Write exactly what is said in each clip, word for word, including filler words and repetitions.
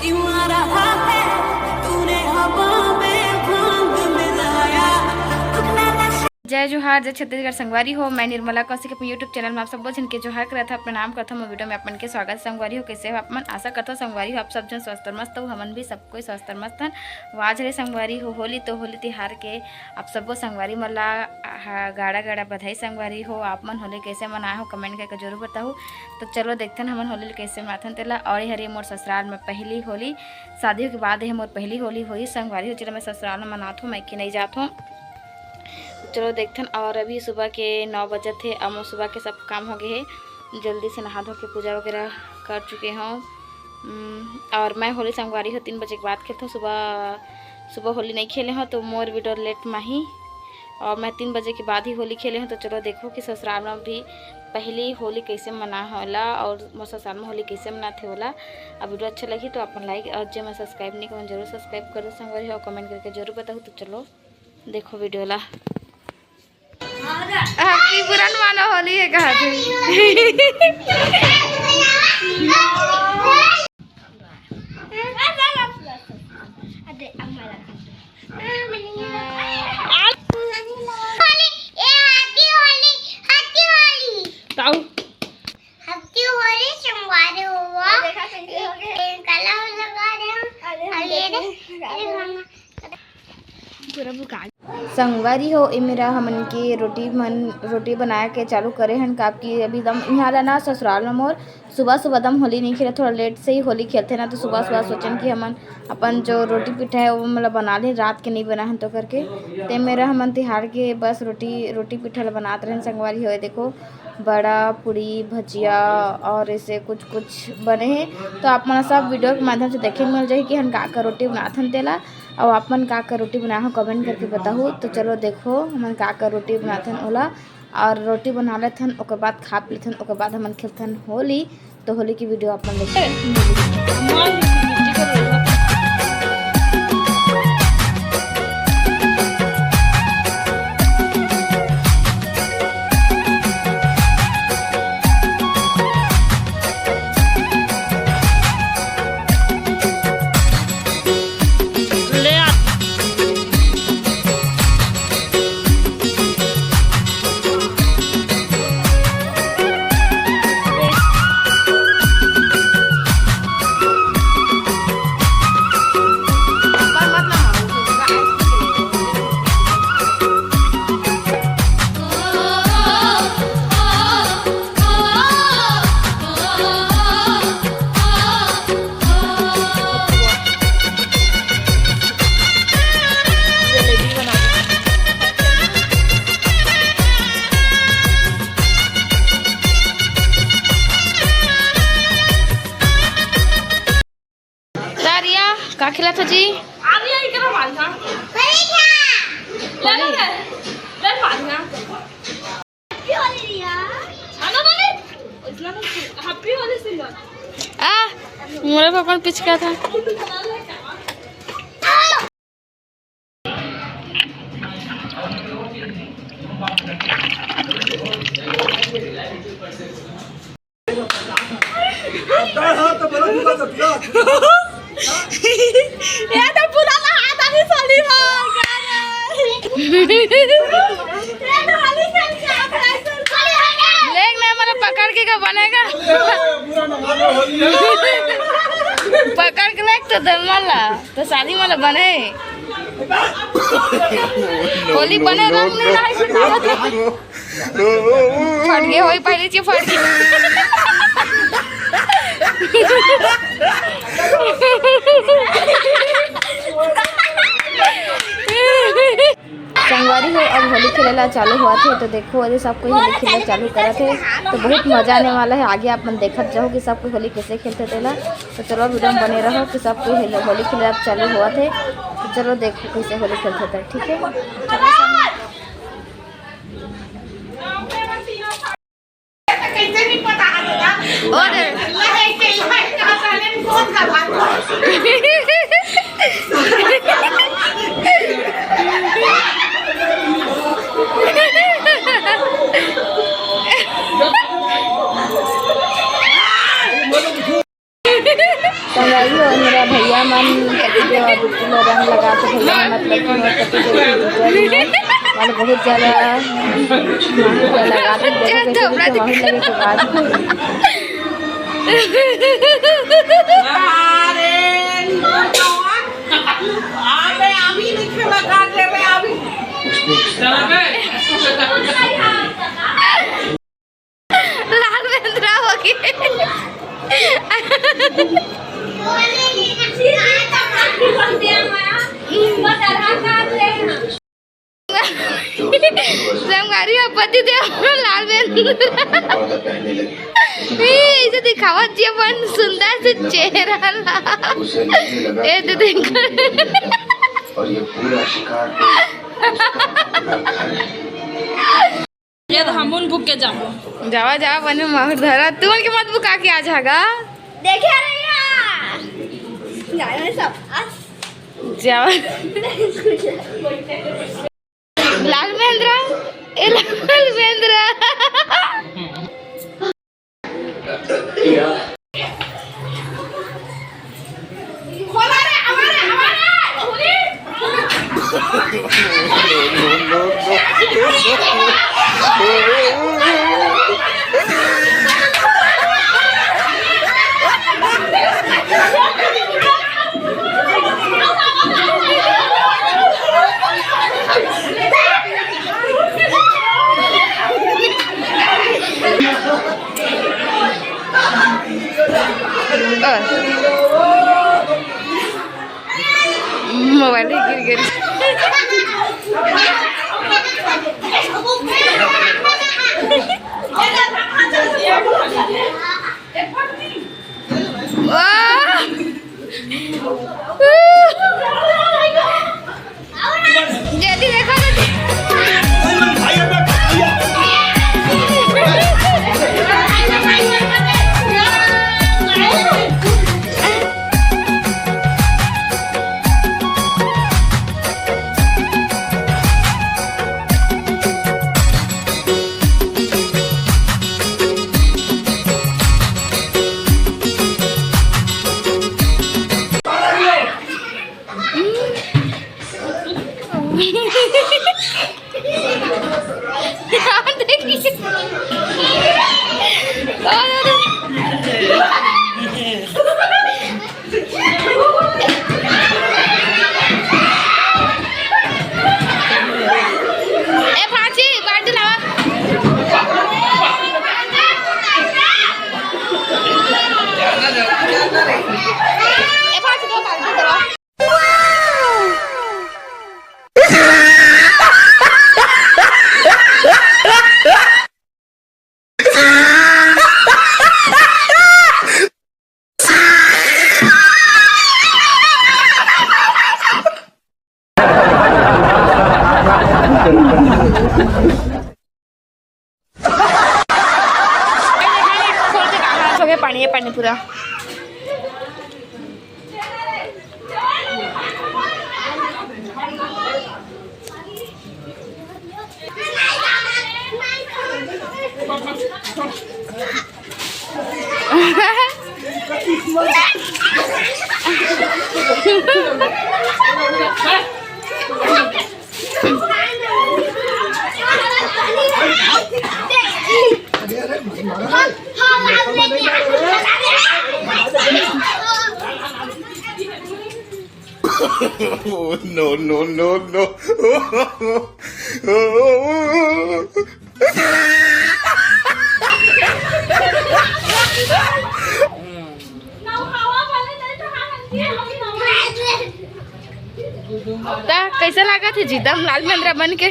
क्यों आ रहा है तूने हवा में भांग मिलाया। जय जोहार, जय छत्तीसगढ़ संगवारी हो। मैं निर्मला कौशिक अपने YouTube चैनल में आप सब्बो झन के जोहार करत हव, प्रणाम करत हव। मोर वीडियो में आप मन के स्वागत संगवारी हो। कैसे हो आप मन? आशा करत हव संगवारी हो आप सब झन स्वस्थ और मस्त हो। हमन भी सब कोई स्वस्थ और मस्त हन। आज रे संगवारी हो होली, तो होली तिहार के आप सब्बो संगवारी मन ला, आहा, गाड़ा गाड़ा बधाई संगवारी हो। आप मन होली कैसे मनाए हो, कमेंट करके जरूर बताहू। तो चलो देखथन हमन होली ल कैसे मनाथन तेला। और ये हरे मोर ससुराल में पहली होली, शादी के बाद ये मोर पहली होली होई संगवारी हो, जेला मैं ससुराल में मनात हूँ, मैं के नहीं जात हूँ। तो चलो देखथन। और अभी सुबह के नौ बजत हे, अब मोर सुबह के सब काम हो गए हे, जल्दी से नहा धो के पूजा वगैरह कर चुके हूँ। हम्म, और मैं होली संगवारी हो तीन बजे के बाद खेलथों। सुबह, सुबह होली नहीं खेले हो तो मोर वीडियो लेट में ही, और मैं तीन बजे के बाद ही होली खेले हो। तो चलो देखो कि ससुराल में भी पहली होली कैसे मना होला और मोर ससुराल में होली कैसे मनाथे होला। अब वीडियो अच्छा लगी तो अपन लाइक और जे मैं सब्सक्राइब नहीं करूँ जरूर सब्सक्राइब कर दो संगवारी हो, कमेंट करके जरूर बताओ। तो चलो देखो वीडियो ला। Happy पुरान मानो होली है कहा थे। ताऊ। Happy होली संगवारी हो। देखा कैसे हो गए? कलर लगा रहे हैं। अरे हम और ये देख, देख, अरे हम पूरा बुका। संगवारी हो, ए मेरा हमन के रोटी मन, रोटी बनाए के चालू करे हन, काब कि अभी दम इहाँ ला ना ससुराल में मोर सुबह सुबह दम होली नहीं खेले, थोड़ा लेट से ही होली खेलते ना, तो सुबह सुबह सोचन कि हमन अपन जो रोटी पिठा है वो मतलब बना ले, रात के नहीं बना हन तो करके। ते मेरा हमन तिहार के बस रोटी, रोटी पिठा ला बनात रहन संगवारी हो। देखो बड़ा पूड़ी भजिया और ऐसे कुछ कुछ बने हैं, तो आप मन सब वीडियो के माध्यम से देखे मिल जाही कि हम का का रोटी बनात हन तेला। अउ आप मन का का रोटी बनाए हो कमेंट करके बताहू। तो चलो देखो हमन का का रोटी बनाथन ओला, और रोटी बना लेथन, ओकर बाद खा पी लेथन, ओकर बाद हमन खेलथन होली। तो होली की वीडियो आप मन देखो। का रिया, का खिलात हो जी? आ रिया, इकरा बांधा। ले लो रे, ले बांधा। Happy होली रिया। आना बोले, इतना तो Happy होली सिंगर। आ, मोरे पर कौन पिचका था? ये तो पूरा नहा था भी सोली भाग। ये तो वाली से क्या था? लेक ना, मतलब, पकड़ के का बनेगा? पकड़ के लेक तो दलमला। तो शादी वाला बने। होली बने रंग नहीं रहे, फट गए होई पहले से फट गए। संगवारी हो, अब होली खेले ला चालू हुआ थे, तो देखो, अरे सब कोई होली खेले चालू करा थे, तो बहुत मजा आने वाला है। आगे आप मन देखत जाओ कि सब कोई होली कैसे खेलते तेला। तो चलो, वीडियो में बने रहो कि सब कोई होली, होली खेले अब चालू हुआ थे। तो चलो, देखो कैसे होली खेलते थे, ठीक है। कैसे नहीं पता है दादा? और लहर के लहर का साले कौन का भाग? संगवारी हो, मेरा भैया मन पति देव अउ बिट्टू ला रंग लगा के, भैया मन मतलब कि मोर पति देव के ऊपर में वाला बहुत ज्यादा माहिर लगा के बहुत ज्यादा माहिर लगे के बाद। अरे, अबे, अभी नहीं खेला काट ले बे, अभी। लाल बेंदरा हो गए। संगवारी हो, पति देव लाल बेंदरा। ए, ऐसे दिखावत जी अपन सुंदर से चेहरा ला। ए, तो देखो। और ये पूरा शिकार ये तो हमन भूख के जाबो। जावा, जावा, बने माहुर धरा। तू मन के मत भुका के आ जागा। देखे रहिया। जाने सब। जावा। लाल बेंदरा, ए लाल बेंदरा। मोबाइल गिर गिर। वाह! जल्दी देखो तो। ए फाची, बाल्टी लावा। ए फाची, दो बाल्टी दो। हो गया पानी, ये पानी पूरा। Oh, no, no, no, no. ता कैसे लागत हे जी दम लाल बेंदरा बन के?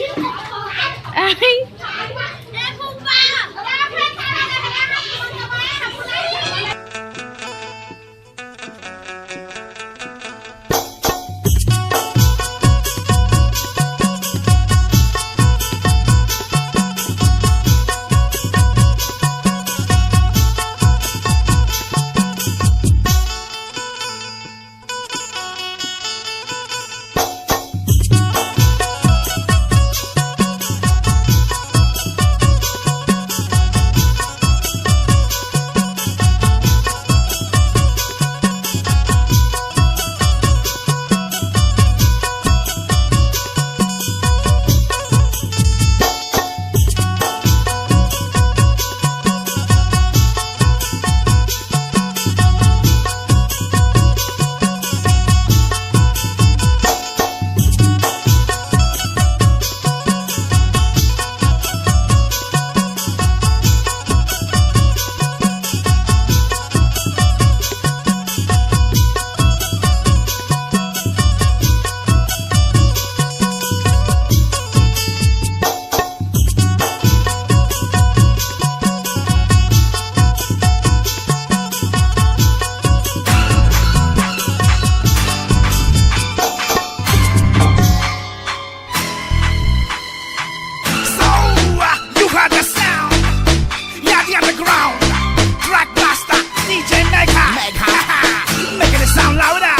Making it sound louder,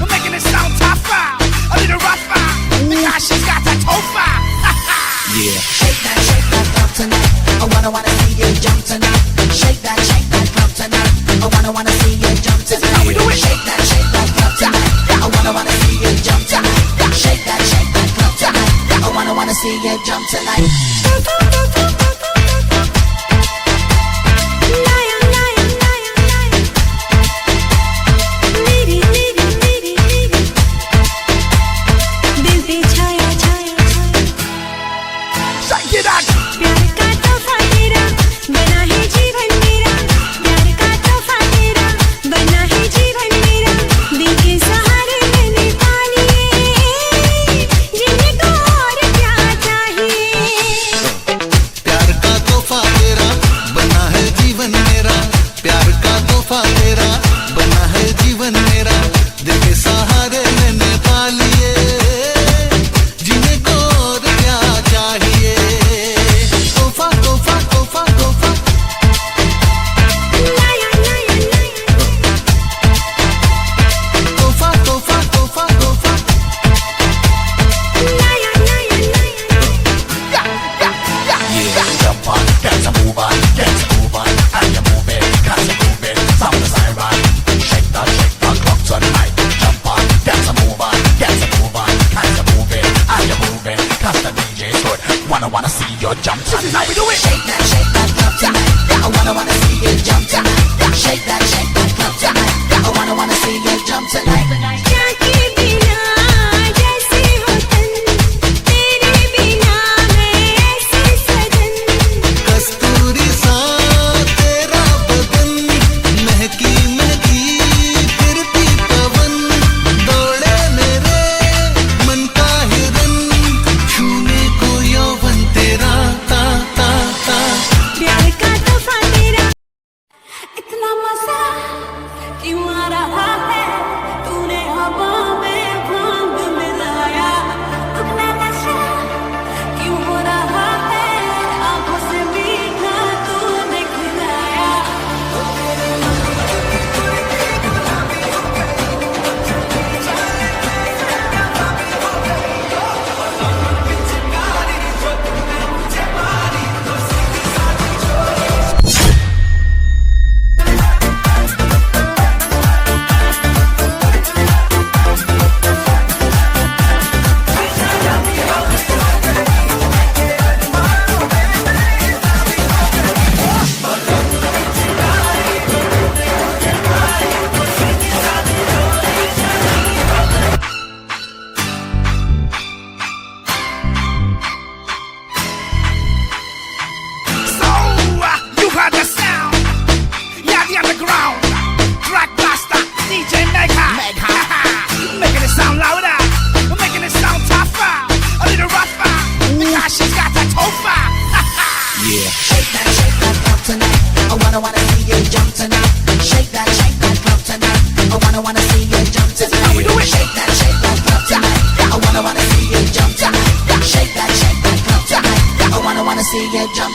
making it sound tougher, a little rougher, because she's got that tofa. Yeah. Shake that, shake that club tonight. I wanna, wanna see you jump tonight. Shake that, shake that club tonight. I wanna, wanna see you jump tonight. How we do it? Shake that, shake that club tonight. I wanna, wanna see you jump tonight. Shake that, shake that club tonight. I wanna, wanna see you jump tonight.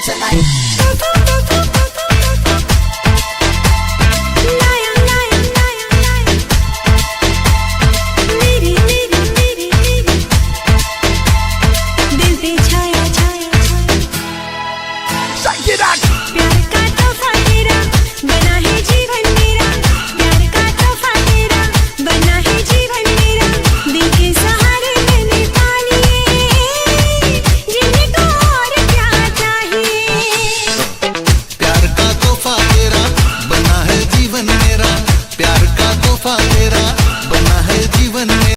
Tonight.